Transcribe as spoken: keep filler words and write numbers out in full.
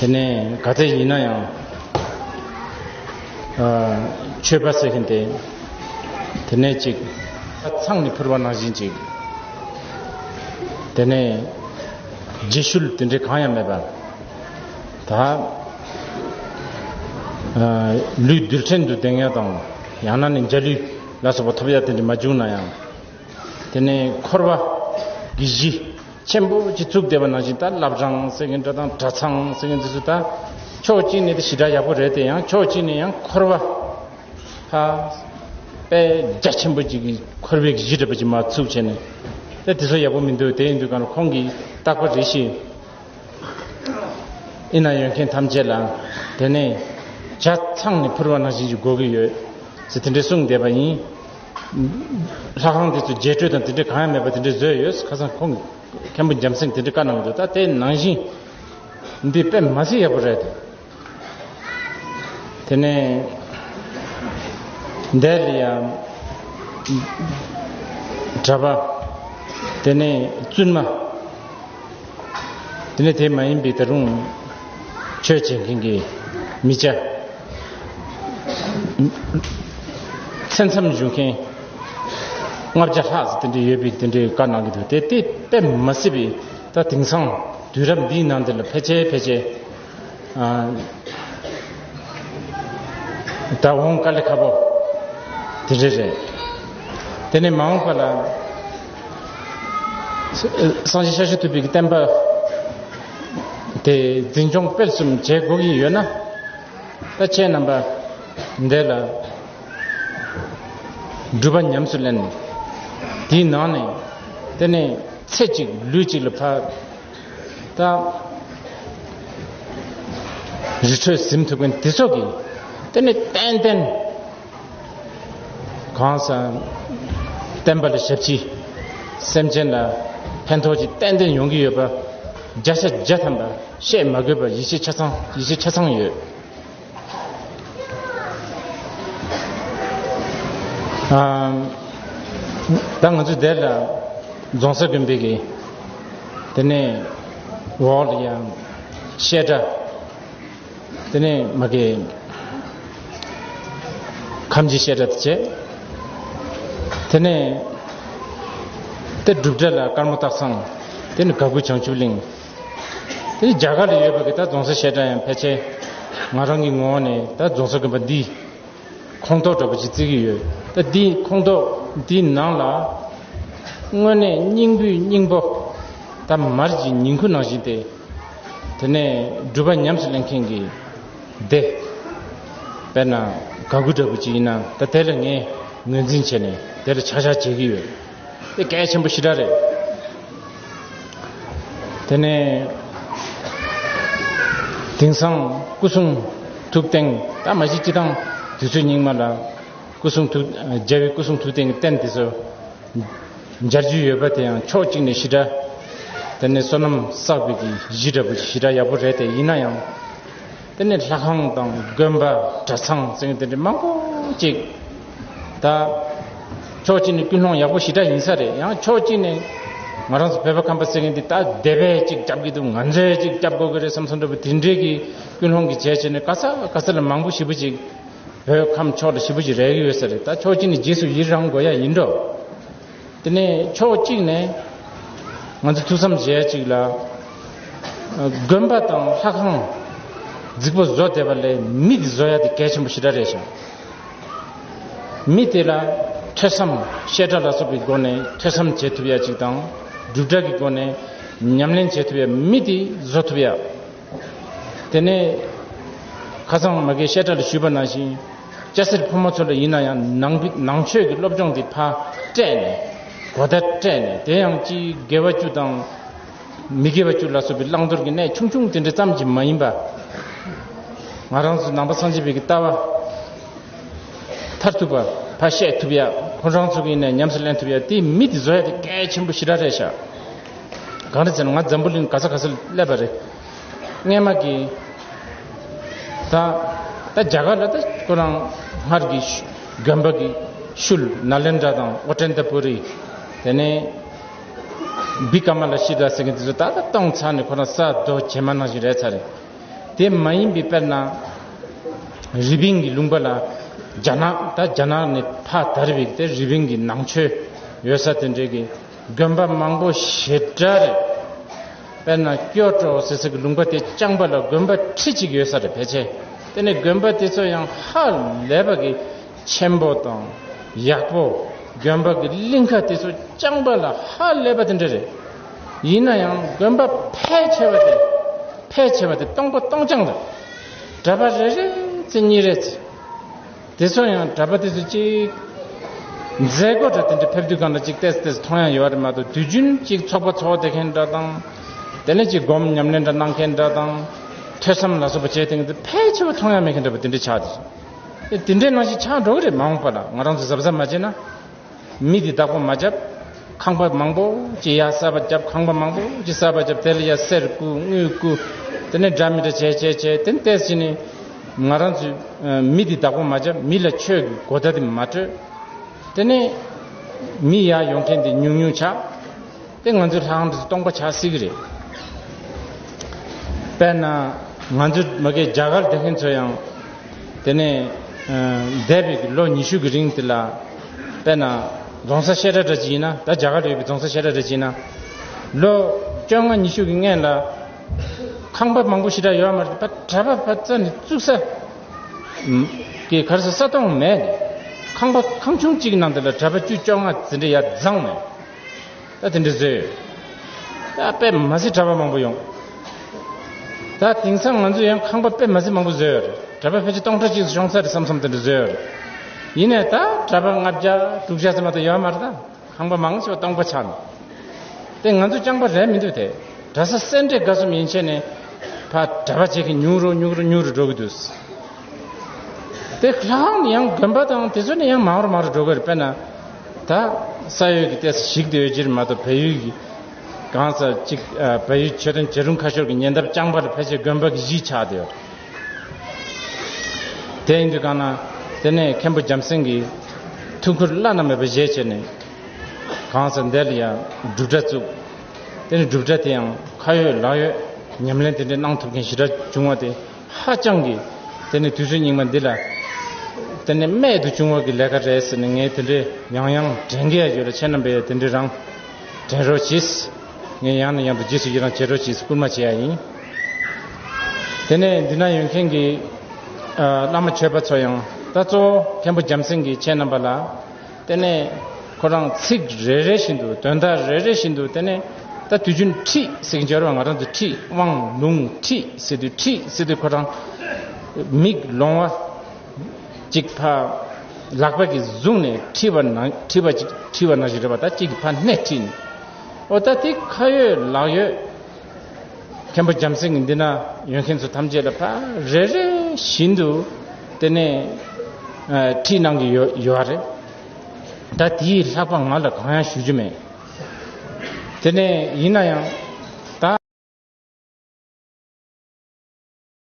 དེ་ནས་ག་ཚད་ཡིན་ན་ཡང་ཨ་མཆོད་པ་ཟེར་མཁན་དེ། དེ་ནས་ཅིག་ཚང་ནས་ཕུལ་བ་ནང་བཞིན་ཅིག་དེ་ནས་རྗེས་ཤུལ་དེ་འདྲའི་གང་ཡང་མེད་པ། ད་ཨ་ལུས་རྡུལ་ཕྲན་དུ་ལྡང་ཡ་དང་། ཡང་ན་ནི་འཇའ་ལུས་ལ་སོགས་པ་ཐོབ་ཡ་དེ་འདྲ་མ་བྱུང་ན་ཡང་། དེ་ནས་འཁོར་བ་གི་གཞི་ཆེན་པོ་ཅིག་བཙུགས་བསྡད་པ་ནང་བཞིན། ད་བླ་བྲང་ཟེར་མཁན་འདྲ་དང་། གྲྭ་ཚང་ཟེར་མཁན་འདི་ཚོ་ད་ཕྱོགས་གཅིག་ནས་དེ་ཞེ་དྲག་ཡག་པོ་རེད་དེ། ཡང་ཕྱོགས་གཅིག་ནས་ཡང་འཁོར་བ་ཧ་དཔེ་རྒྱ་ཆེན་པོ་ཅིག་གི་འཁོར་བའི་གཞི་འདྲ་པོ་ཅིག་མར་བཙུགས་བྱས་ནས། ད་དེ་ཚོ་ཡག་པོ་མི་འདུག་དེ་ཡིན་དུས་གང་ལ་ཁོང་གིས་རྟག་པར་རེ་ཞིག་ཨི་ན་ཡོད་མཁན་ཐམས་ཅད་ལ། དེ་ནས་ཇ་ཚང་ནས་ཕུལ་བ་ནང་བཞིན་ཞིག་དགོས་ཀྱི་ཡོད་ཟེར་དེ་འདྲའི་གསུངས་བསྡད་པ་ཡིན། ལྷ་ཁང་དེ་ཚོ་རྒྱས་སྤྲོས་དང་དེ་འདྲའི་གང་ཡང་མེད་པ་དེ་འདྲའི་བཟོས་ཡོད། ཁ་སང་ཁོང་མཁན་པོ་འཇམ་སེང་དེ་འདྲའི་བཀའ་གནང་གི་འདུག་ད་དེ་ནང་བཞིན་འདི་དཔེ་མ་སྲིད་ཡག་པོ་རེད། དེ་ནས་འདས་ལ་ཡང་གྲྭ་པ། དེ་ནས་བཙུན་མ། དེ་ནས་དེ་མ་ཡིན་པའི་ད་རུང་ཆོས་བྱེད་མཁན་གྱི་མི་སྐྱ། མཚན་མཚམས་བཞུགས་མཁན་ལྔ་བརྒྱ་ལྷག་ཙམ་དེ་འདྲ་ཡོད་པའི་དེ་འདྲའི་བཀའ་གནང་གི་འདུག་དེ་དེ་དཔེ་མ་སྲིད་པའི་ད་དེང་སང་དུས་རབས་འདིའི་ནང་འདི་ལ་ཕལ་ཆེར་ཕལ་ཆེར་ཨ་ད་འོང་དཀའ་ལས་ཁག་པོ་དེ་འདྲ་རེད། དེ་ནས་མ་འོངས་པ་ལ་སངས་རྒྱས་ཤཱཀྱ་ཐུབ་པའི་བསྟན་པ་དེ་འཛིན་སྐྱོང་སྤེལ་གསུམ་བྱེད་དགོས་ཀྱི་ཡོད་ན། ད་ཁྱེད་རྣམ་པ་འདི་ལ་སྒྲུབ་པ་ཉམས་སུ་ལེན། དེའི་ནང་ནས་དེ་ནས་ཚེ་གཅིག་ལུས་གཅིག་ལ་ཕར་ད་རི་ཁྲོད་ཟིན་ཐུབ་མཁན་དེ་ཚོ་གིས་དེ་ནས་ཏན་ཏན་གང་ཟག་བསྟན་པ་ལ་ཞབས་ཕྱི། སེམས་ཅན་ལ་ཕན་ཐོགས་ཅིག་ཏན་ཏན་ཡོང་གི་ཡོད་པ། བརྒྱ་ཆ་བརྒྱ་ཐམ་པ་བཤད་མ་དགོས་པ་ཡིད་ཆེས་ཆ་ཚང་ཡིད་ཆེས་ཆ་ཚང་ཡོད། ཨ་ད་ང་ཚོ་འདིར་ལ་རྫོང་སར་དགོན་པའི་གི་དེ་ནས་འོག་ལ་ཡང་བཤད་གྲྭ། དེ་ནས་མ་གི་ཁམས་ཀྱི་བཤད་གྲྭ་དེ་བྱས། དེ་ནས་དེ་སྒྲུབ་གྲྭ་ལ་དཀར་མོ་སྟག་ཚང་། དེ་ནས་ག་གུ་བྱང་ཆུབ་གླིང་། དེ་རྒྱ་གར་ལ་ཡོད་པ་གི་ད་རྫོང་སར་བཤད་གྲྭ་ཡང་ཕལ་ཆེར་ང་རང་གི་ངོ་བོ་ནས་ད་རྫོང་སར་དགོན་པ་འདི་ཁོངས་གཏོགས་འདྲ་པོ་ཅིག་བརྩི་གི་ཡོད། ད་འདི་ཁོངས་གཏོགས་འདི་ནང་ལ་དངོས་གནས་སྙིང་པོའི་སྙིང་པོ་ད་མར་གྱི་ཉིང་ཁུ་ནང་བཞིན་ཏེ། དེ་ནས་སྒྲུབ་པ་ཉམས་སུ་ལེན་མཁན་གྱི་སྡེ། དཔེར་ན་ག་གུ་འདྲ་པོ་ཅིག་ཡིན་ན་ད་དེ་ལ་ངས་ངོས་འཛིན་བྱས་ནས་དེ་ལ་ཆ་བཞག་བྱེད་ཀྱི་ཡོད། དེ་གལ་ཆེན་པོ་ཞེ་དྲག་རེད། དེ་ནས་དེང་སང་སྐུ་གསུང་ཐུགས་རྟེན། ད་མ་གཞི་སྤྱི་བཏང་དུས་ཚོད་སྙིགས་མ་ལ་སྐུ་གསུང་ཐུགས་རྒྱལ་བའི་སྐུ་གསུང་ཐུགས་རྟེན་གྱི་རྟེན་དེ་ཚོ་མཇལ་རྒྱུ་ཡོད་པ་དེ་ཡང་ཕྱོགས་གཅིག་ནས་ཞེ་དྲག་དེ་ནས་བསོད་ནམས་བསགས་པའི་གི་གཞི་འདྲ་པོ་ཞེ་དྲག་ཡག་པོ་རེད་དེ། ཡིན་ན་ཡང་དེ་ནས་ལྷ་ཁང་དང་དགོན་པ་གྲྭ་ཚང་ཟེར་མཁན་དེ་འདྲ་མང་པོ་ཅིག་ད་ཕྱོགས་གཅིག་ནས་ཀུན་སློང་ཡག་པོ་ཞེ་དྲག་ཡིན་ས་རེད། ཡང་ཕྱོགས་གཅིག་ནས་ང་རང་ཚོ་བོད་པ་ཁམས་པ་ཟེར་མཁན་འདི་ད་སྡེ་པས་ཅིག་རྒྱབ་ཀྱི་འདུག་ང་ཚོས་ཅིག་རྒྱབ་དགོས་ཀྱི་རེད་བསམ་བསམ་འདྲ་པོ་དེ་འདྲའི་གི་ཀུན་སློང་གི་བྱས་བྱས་ནས་ག་ས་ག་ས་ལ་མང་པོ་ཞེ་པོ་ཅིག་བོད་ཁམས་ཕྱོགས་ལ་ཞེ་པོ་ཅིག་རེག་གི་ཡོད་ས་རེད། ད་ཕྱོགས་གཅིག་ནས་རྗེས་སུ་ཡི་རང་དགོས་ཡ་ཡིན་འགྲོ། དེ་ནས་ཕྱོགས་གཅིག་ནས་ང་ཚོ་ཐུགས་བསམ་བཞེས་ཡ་གཅིག་ལ། དགོན་པ་དང་ལྷ་ཁང་རྫིག་པོ་བཟོ་བསྡད་པ་ལས་མི་དེ་བཟོ་ཡ་དེ་གལ་ཆེན་པོ་ཞེ་དྲག་རེད་ཤག་མི་དེ་ལ་ཐོས་བསམ་བཤད་གྲྭ་ལ་སོགས་པའི་སྒོ་ནས་ཐོས་བསམ་བྱེད་ཐུབ་ཡ་གཅིག་དང་། སྒྲུབ་གྲྭ་གི་སྒོ་ནས་ཉམས་ལེན་བྱེད་ཐུབ་ཡ་མི་དེ་བཟོ་ཐུབ་ཡ། དེ་ནས་ཁ་སང་མ་གིའི་བཤད་གྲྭ་ལ་ཞུས་པ་ནང་བཞིན། སྐྱ་སེར་ཕོ་མོ་ཚོ་ལ་ཡིན་ན་ཡང་ནང་པའི་ནང་ཆོས་ཀྱི་སློབ་སྦྱོང་འདི་ཕར་སྤྲད་ནས། གོ་བརྡ་སྤྲད་ནས། དེ་ཡང་ཅིག་དགེ་བ་བཅུ་དང་མི་དགེ་བ་བཅུ་ལ་སོགས་པའི་བླང་དོར་གྱི་གནས་ཆུང་ཆུང་དེ་འདྲ་ཙམ་གྱིས་མ་ཡིན་པ། ང་རང་ཚོ་ནང་པ་སངས་རྒྱས་པའི་གི་ལྟ་བ་མཐར་ཐུག་པ་ཕར་བཤད་ཐུབ་ཡ། ཁོ་རང་ཚོ་གི་ཡིན་ན་ཉམས་སུ་ལེན་ཐུབ་ཡ། དེ་མི་དེ་བཟོ་ཡ་དེ་གལ་ཆེན་པོ་ཞེ་དྲག་རེད་ཤག་གང་རེད་ཟེར་ན། ང་འཛམ་བུ་གླིང་ག་ས་ག་ས་སླེབས་པ་རེད། སྔས་མ་གི་ད་ད་རྒྱ་གར་ལ་ད་ཁོ་རང་སྔར་གྱི་དགོན་པ་གི་ཤུལ་ནཱ་ལེནྡྲ་དང་ཨོ་ཏནྟ་པུ་རི། དེ་ནས་བི་ཀ་མ་ལ་ཤི་ད་ཟེར་མཁན་དེ་ཚོ་ད་ད་གཏོང་ཚར་ནས་ཁོ་རང་ས་རྡོ་བྱེ་མ་ནང་བཞིན་རེད་ཚར་རེད། དེ་མ་ཡིན་པའི་དཔེར་ན་རི་པིན་གྱི་ལུང་པ་ལ་རྒྱ་ནག་ད་རྒྱ་ནག་ནས་ཕར་དར་བའི་དེ་རི་པིན་གྱི་ནང་ཆོས་ཡོད་ས་དེ་འདྲའི་གི་དགོན་པ་མང་པོ་ཞེ་དྲག་རེད། དཔེར་ན་ཀྱོ་ཀྲོ་ཟེར་ས་གི་ལུང་པ་དེ་རྐྱང་པ་ལ་དགོན་པ་ཁྲི་གཅིག་ཡོད་ས་རེད་ཕལ་ཆེར། དེ་ནས་དགོན་པ་དེ་ཚོ་ཡང་ཧ་ལས་པ་གི་ཆེན་པོ་དང་ཡག་པོ། དགོན་པ་གི་གླིང་ཁ་དེ་ཚོ་རྐྱང་པ་ལ་ཧ་ལས་པ་དེ་འདྲ་རེད། ཡིན་ན་ཡང་དགོན་པ་ཕལ་ཆེ་བ་དེ་ཕལ་ཆེ་བ་དེ་སྟོང་པ་སྟོང་རྐྱང་རེད། གྲྭ་པ་རེ་རེ་ཚེ་གཉིས་རེ་ཚེ། དེ་ཚོ་ཡང་གྲྭ་པ་དེ་ཚོ་གཅིག་མཛད་སྒོ་འདྲ་དེ་འདྲ་ཕེབས་དུས་སྒང་ལ་གཅིག་ཏེས་ཏེས་མཐོང་ཡ་ཡོད་རེད་མ་གཏོགས། དུས་རྒྱུན་གཅིག་ཚོགས་པ་ཚོགས་བསྡད་མཁན་འདྲ་དང་། དེ་ནས་གཅིག་སྒོམ་ཉམས་ལེན་འདྲ་གནང་མཁན་འདྲ་དང་། ཐོས་བསམ་ལ་སོགས་པ་བྱས་དེ་འདྲ་ཕལ་ཆེ་བ་མཐོང་ཡ་མེད་མཁན་འདྲ་པོ་དེ་འདྲ་ཆགས་ཏེ། དེ་འདྲའི་ནང་བཞིན་ཆགས་འགྲོ་གི་རེད། མ་འོངས་པ་ལ་ང་རང་ཚོ་གཟབ་གཟབ་མ་བྱས་ན། མི་འདི་བདག་པོ་མ་བརྒྱབ། ཁང་པ་མང་པོ་ཅིག་ཡར་གསར་པ་བརྒྱབ། ཁང་པ་མང་པོ་ཅིག་གསར་པ་བརྒྱབ། དེ་ལ་ཡར་གསེར་བརྐོས་དངུལ་བརྐོས། དེ་ནས་འདྲ་མི་འདྲ་བྱས་བྱས་བྱས། དེ་ནས་ཏོག་ཙམ་ནས་ང་རང་ཚོས་ཨ་མི་འདི་བདག་པོ་མ་བརྒྱབ། མི་ལ་ཆོས་ཀྱི་གོ་བརྡ་དེ་མ་སྤྲོད། དེ་ནས་མི་ཡར་ཡོང་མཁན་དེ་ཉུང་ཉུང་ཆགས། དེ་ང་ཚོའི་ལྷ་ཁང་དེ་ཚོ་སྟོང་པ་ཆགས་སྲིད་ཀྱི་རེད། དཔེར་ན་ང་ཚོ་མ་གིའི་རྒྱ་གར་བསྡད་མཁན་ཚོ་ཡང་། དེ་ནས་ཨ་འདས་པའི་ལོ་ཉི་ཤུ་གི་རིང་དེ་ལ། དཔེར་ན་རྫོང་སར་བཤད་གྲྭ་འདྲ་ཅིག་ཡིན་ན། ད་རྒྱ་གར་ལ་ཡོད་པའི་རྫོང་སར་བཤད་གྲྭ་འདྲ་ཅིག་ཡིན་ན། ལོ་བཅོ་ལྔ་ཉི་ཤུ་གི་སྔན་ལ་ཁང་པ་མང་པོ་ཞེ་དྲག་ཡོད་མ་རེད་པ། གྲྭ་པ་ཕར་རྩ་ནས་བཙུགས་ས་གི་ག་རེ་ཟེར་ས་སྟོང་མེད་ནས། ཁང་པ་ཁང་ཆུང་གཅིག་གི་ནང་དེ་ལ་གྲྭ་པ་བཅུ་བཅོ་ལྔ་དེ་འདྲ་ཡར་བརྫངས་ནས། ད་དེ་འདྲ་བཟོས་ཡོད། ད་དཔེ་མ་སྲིད་གྲྭ་པ་མང་པོ་ཡོང་། ད་དེང་སང་ང་ཚོ་ཡང་ཁང་པ་དཔེ་མ་སྲིད་མང་པོ་བཟོས་ཡོད་རེད། གྲྭ་པ་ཕལ་ཆེར་སྟོང་ཕྲག་གཅིག་ཙམ་ཤོང་ས་རེད་བསམ་བསམ་དེ་འདྲ་བཟོས་ཡོད་རེད། ཡིན་ནའི་ད་གྲྭ་པ་ལྔ་བརྒྱ་དྲུག་བརྒྱ་ཙམ་མ་གཏོགས་ཡོད་མ་རེད། ད་ཁང་པ་མང་ཆེ་བ་སྟོང་པ་ཆགས་ནས། དེ་ང་ཚོ་རྐྱང་པ་རེད་མི་འདུག་དེ། གྲྭ་ས་སེ་འབྲས་དགའ་གསུམ་ཡན་ཆད་ནས་ཕར་གྲྭ་པ་བྱེད་མཁན་ཉུང་རུ་ཉུང་རུ་ཉུང་རུ་འགྲོ་གི་འདུག་དེ་ལྷག་ནས་ཡང་དགོན་པ་དང་དེ་ཚོ་ནས་ཡང་མང་རུ་མང་རུ་འགྲོ་གི་རེད། དཔེར་ན་ད་ས་ཡོད་ཀྱི་ཏོག་ཙམ་ཞིག་དེ་ཡོད་ཀྱི་རེད་མ་གཏོགས། བལ་ཡུལ་གྱི་གང་ས་གཅིག་ཨ་བལ་ཡུལ་མཆོད་རྟེན་བྱེ་རུང་ཁ་ཤོར་གྱི་ཉེ་འདབས་རྐྱང་པ་ལ་ཕལ་ཆེར་དགོན་པ་གི་གཞིས་ཆགས་བསྡད་ཡོད་རེད། དེ་ཡིན་དུས་གང་ན་དེ་ནས་མཁན་པོ་བྱམས་སེང་གིས་ཐུགས་ཁུར་བླ་ན་མེད་པ་བཞེས་བྱས་ནས། གང་ས་འདི་ལ་ཡང་སྒྲུབ་གྲྭ་བཙུགས། དེ་ནས་སྒྲུབ་གྲྭ་དེ་ཡང་ཁ་ཡོད་ལག་ཡོད་ཉམས་ལེན་དེ་འདྲ་གནང་ཐུབ་མཁན་ཞེ་དྲག་བྱུང་བ་དེ་ཧ་ཅང་གི། དེ་ནས་དུས་ཚོད་སྙིགས་མ་འདི་ལ་དེ་ནས་རྨད་དུ་བྱུང་བ་གི་ལས་ཀ་རེད་ཟེར་ནས། ངས་དེ་འདྲའི་ཡང་ཡང་དྲན་གྱི་ཡ་ཡོད་ལ། ཁྱེད་རྣམ་པས་དེ་འདྲའི་རང་དྲན་རོགས་གྱིས། ངས་ཡང་ནས་ཡང་དུ་རྗེས་སུ་ཡི་རང་བྱེད་རོགས་གྱིས། སྐུལ་མ་བྱེད་ཡ་ཡིན། དེ་ནས་འདི་ན་ཡོད་མཁན་གྱི་ཨ་བླ་མ་ཆོས་པ་ཚོ་ཡང་། ད་གཙོ་བོ་མཁན་པོ་བྱམས་སེང་གིས་ཁྱེད་རྣམ་པ་ལ། དེ་ནས་ཁོ་རང་ཚིག་རེ་རེ་བཞིན་དུ། དོན་དག་རེ་རེ་བཞིན་དུ། དེ་ནས་ད་དུས་རྒྱུན་ཁྲིད་ཟེར་གྱི་འབྱོར་བ། ང་རང་ཚོ་ཁྲིད་དབང་ལུང་ཁྲིད་ཟེར་དུས། ཁྲིད་ཟེར་དུས་ཁོ་རང་མིག་ལོང་བ་གཅིག་ཕར་ལག་པ་གིས་བཟུང་ནས་ཁྲིད་པ་ན། ཁྲིད་པ་གཅིག་ཁྲིད་པ་ནང་བཞིན་རེད་པ། ད་གཅིག་གིས་ཕར་སྣེ་ཁྲིད་ནས། ཨོ་ད་དེ་ཁ་ཡོད་ལག་ཡོད། མཁན་པོ་བྱམས་སེང་གི་འདི་ན་ཡོད་མཁན་ཚོ་ཐམས་ཅད་ལ་ཕར་རེ་རེ་བཞིན་དུ་དེ་ནས་ཨ་ཁྲིད་གནང་གི་ཡོད་ཡོད་རེད། ད་དེའི་ལྷག་པ་ང་ལ་གང་ཡང་ཞུ་རྒྱུ་མེད། དེ་ནས་ཡིན་ན་ཡང་